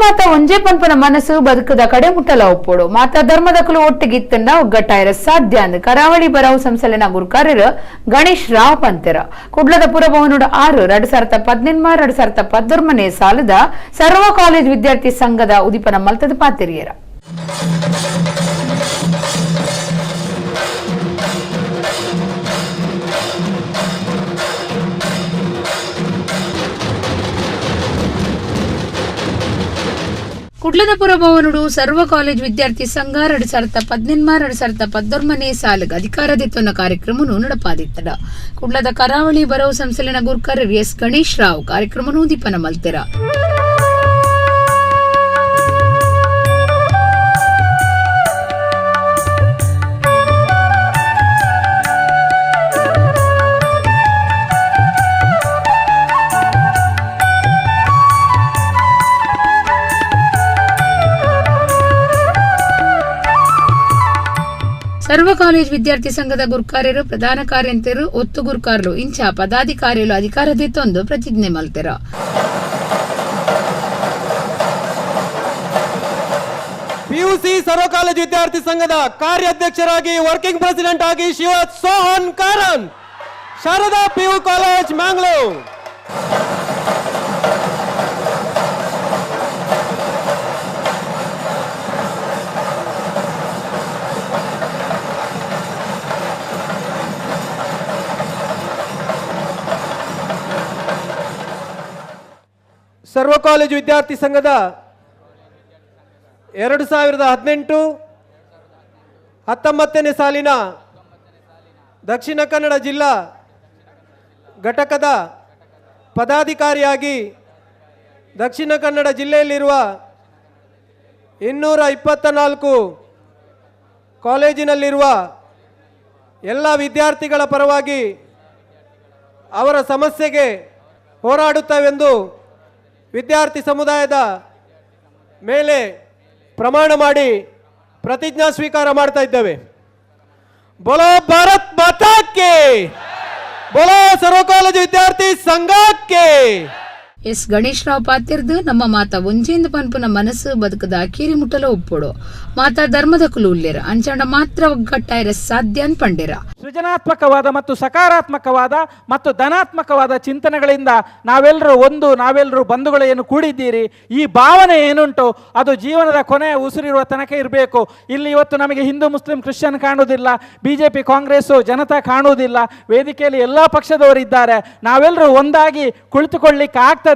ಮಾತ ಒಂಜೇ ಪನ್ಪನ ಮನಸ್ಸು ಬದುಕದ ಕಡೆ ಮುಟ್ಟಲ ಒಪ್ಪೋಡು. ಮಾತಾ ಧರ್ಮದಕುಲು ಒಟ್ಟಿಗೆ ಇತ್ತಂಡ ಒಗ್ಗಟ್ಟಾಯರ ಸಾಧ್ಯ ಅಂದ್ ಕರಾವಳಿ ಬರವು ಸಂಸ್ಥೆನ ಗುರುಕಾರ್ಯರು ಗಣೇಶ್ ರಾವ್ ಪಂತೆರ. ಕುಡ್ಲದ ಪುರಭವನೋಡು 6 2018 2019ನೇ ಸಾಲದ ಸರ್ವ ಕಾಲೇಜ್ ವಿದ್ಯಾರ್ಥಿ ಸಂಘದ ಉದಿಪನ ಮಲ್ತದ ಪಾತೆರಿಯರ. ಕುಡ್ಲದ ಪುರಭವನುಡು ಸರ್ವ ಕಾಲೇಜ್ ವಿದ್ಯಾರ್ಥಿ ಸಂಘ 2018 2019ನೇ ಸಾಲಿಗೆ ಅಧಿಕಾರದಿತ್ತೊನ್ನ ಕಾರ್ಯಕ್ರಮನು ನಡಪಾದಿತ್ತಡ. ಕುಡ್ಲದ ಕರಾವಳಿ ಬರವು ಸಂಸ್ಥೆಲಿನ ಗುರ್ಕರ್ ಎಸ್ ಗಣೇಶ್ ರಾವ್ ಕಾರ್ಯಕ್ರಮನು ಉದಿಪನ ಮಲ್ತೆರ. ಸರ್ವ ಕಾಲೇಜ್ ವಿದ್ಯಾರ್ಥಿ ಸಂಘದ ಗುರ್ಕಾರ್ಯರು, ಪ್ರಧಾನ ಕಾರ್ಯಂತೆರು, ಒತ್ತು ಗುರ್ಕಾರ್ಲು ಇಂಚ ಪದಾಧಿಕಾರಿಗಳು ಅಧಿಕಾರದಿತ್ತೊಂದು ಪ್ರತಿಜ್ಞೆ ಮಲ್ತೆರ. ಪಿಯುಸಿ ಸರ್ವ ಕಾಲೇಜು ವಿದ್ಯಾರ್ಥಿ ಸಂಘದ ಕಾರ್ಯಾಧ್ಯಕ್ಷರಾಗಿ, ವರ್ಕಿಂಗ್ ಪ್ರೆಸಿಡೆಂಟ್ ಆಗಿ ಶಿವ ಸೋಹನ್ ಕಾರಂತ್, ಶಾರದಾ ಪಿಯು ಕಾಲೇಜ್, ಮ್ಯಾಂಗ್ಳೂರ್. ಸರ್ವ ಕಾಲೇಜು ವಿದ್ಯಾರ್ಥಿ ಸಂಘದ 2018-19ನೇ ಸಾಲಿನ ದಕ್ಷಿಣ ಕನ್ನಡ ಜಿಲ್ಲಾ ಘಟಕದ ಪದಾಧಿಕಾರಿಯಾಗಿ ದಕ್ಷಿಣ ಕನ್ನಡ ಜಿಲ್ಲೆಯಲ್ಲಿರುವ 224 ಕಾಲೇಜಿನಲ್ಲಿರುವ ಎಲ್ಲ ವಿದ್ಯಾರ್ಥಿಗಳ ಪರವಾಗಿ ಅವರ ಸಮಸ್ಯೆಗೆ ಹೋರಾಡುತ್ತವೆಂದು ವಿದ್ಯಾರ್ಥಿ ಸಮುದಾಯದ ಮೇಲೆ ಪ್ರಮಾಣ ಮಾಡಿ ಪ್ರತಿಜ್ಞಾ ಸ್ವೀಕಾರ ಮಾಡ್ತಾ ಇದ್ದೇವೆ. बोलो भारत माता की! बोलो ಸರ್ವ ಕಾಲೇಜು ವಿದ್ಯಾರ್ಥಿ ಸಂಘಕ್ಕೆ! ಎಸ್ ಗಣೇಶ್ ರಾವ್ ಪಾತಿರ್ದು, ನಮ್ಮ ಮಾತ ಒಂಜೇಂದು ಪನ್ಪುನ ಮನಸ್ಸು ಬದುಕದ ಅಕೇರಿ ಮುಟ್ಟಲ ಒಪ್ಪೋಡು. ಮಾತಾ ಧರ್ಮದ ಕುಲು ಉಲ್ಲೇರ. ಅಂಚಾಂಡ ಮಾತ್ರ ಒಗ್ಗಟ್ಟಾಯರ ಸಾಧ್ಯ ಅನ್ ಪಂಡೇರ. ಸೃಜನಾತ್ಮಕವಾದ ಮತ್ತು ಸಕಾರಾತ್ಮಕವಾದ ಮತ್ತು ಧನಾತ್ಮಕವಾದ ಚಿಂತನೆಗಳಿಂದ ನಾವೆಲ್ಲರೂ ಒಂದು, ನಾವೆಲ್ಲರೂ ಬಂಧುಗಳು ಏನು ಕೂಡಿದ್ದೀರಿ, ಈ ಭಾವನೆ ಏನುಂಟು ಅದು ಜೀವನದ ಕೊನೆಯ ಉಸಿರಿರುವ ತನಕ ಇರಬೇಕು. ಇಲ್ಲಿ ಇವತ್ತು ನಮಗೆ ಹಿಂದೂ, ಮುಸ್ಲಿಂ, ಕ್ರಿಶ್ಚಿಯನ್ ಕಾಣುವುದಿಲ್ಲ, ಬಿಜೆಪಿ, ಕಾಂಗ್ರೆಸ್ಸು, ಜನತಾ ಕಾಣುವುದಿಲ್ಲ. ವೇದಿಕೆಯಲ್ಲಿ ಎಲ್ಲ ಪಕ್ಷದವರಿದ್ದಾರೆ. ನಾವೆಲ್ಲರೂ ಒಂದಾಗಿ ಕುಳಿತುಕೊಳ್ಳಿಕ್ಕೆ ಆಗ್ತದೆ,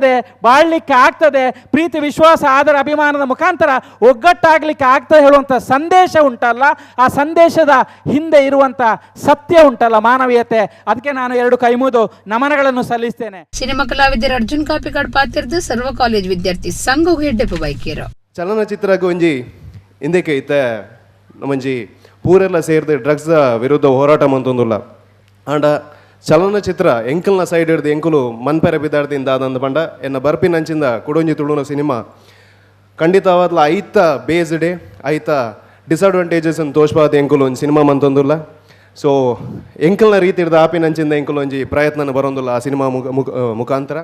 ಬಾಳ್ಲಿಕ್ಕೆ ಆಗ್ತದೆ. ಪ್ರೀತಿ, ವಿಶ್ವಾಸ, ಆದರ, ಅಭಿಮಾನದ ಮುಖಾಂತರ ಒಗ್ಗಟ್ಟಾಗಲಿಕ್ಕೆ ಆಗ್ತದೆ ಹೇಳುವಂಥ ಸಂದೇಶ ಉಂಟಲ್ಲ, ಆ ಸಂದೇಶದ ಹಿಂದೆ ಇರುವಂಥ ಸತ್ಯ ಉಂಟಲ್ಲ, ಮಾನವೀಯತೆ, ಅದಕ್ಕೆ ನಾನು ಎರಡು ಕೈಮುಗಿದು ನಮನಗಳನ್ನು ಸಲ್ಲಿಸ್ತೇನೆ. ಸಿನಿಮಾ ಕಲಾವಿದರ ಅರ್ಜುನ್ ಕಾಪಿಕಾಡ್ ಪಾತಿರ್ದು, ಸರ್ವ ಕಾಲೇಜ್ ವಿದ್ಯಾರ್ಥಿ ಸಂಘ ಎಡ್ಡೆಪ್ಪು ಬೈಕೇರು. ಚಲನಚಿತ್ರಗ್ ಒಂಜಿ ಇಂದೆಕೆ ಇತ್ತೆ ನಮ್ಮಂಜಿ ಪೂರೆಲ್ಲ ಸೇರ್ದು ಡ್ರಗ್ಸ್ ವಿರುದ್ಧ ಹೋರಾಟ ಮಂತೊಂದುಲ್ಲ. ಆಂಡ ಚಲನಚಿತ್ರ ಎಂಕಲ್ನ ಸೈಡ್ ಹಿಡ್ದು ಎಂಕುಲು ಮನ್ಪೆರೆ ಬಿದಾರ್ದಿಂದ ದಾದಂದ ಪಂಡ, ಎನ್ನ ಬರ್ಪಿನಂಚಿಂದ ಕುಡೊಂಜಿ ತುಳುನ ಸಿನಿಮಾ ಖಂಡಿತವಾದ್ಲ ಐತ ಬೇಸ್ಡ್, ಐತ ಡಿಸಡ್ವಾಂಟೇಜಸ್ ತೋಷ್ಪಾದ ಎಂಕುಲು ಒಂಜಿ ಸಿನಿಮಾ ಮಂತೊಂದುಲ್ಲ. ಸೊ ಎಂಕಲ್ನ ರೀತಿ ಹಿಡ್ದು ಆಪಿನಂಚಿಂದ ಎಂಕುಲು ಒಂಜಿ ಪ್ರಯತ್ನ ಬರೋಂದುಲ್ಲ ಆ ಸಿನಿಮಾ ಮುಖ ಮುಖ ಮುಖಾಂತರ.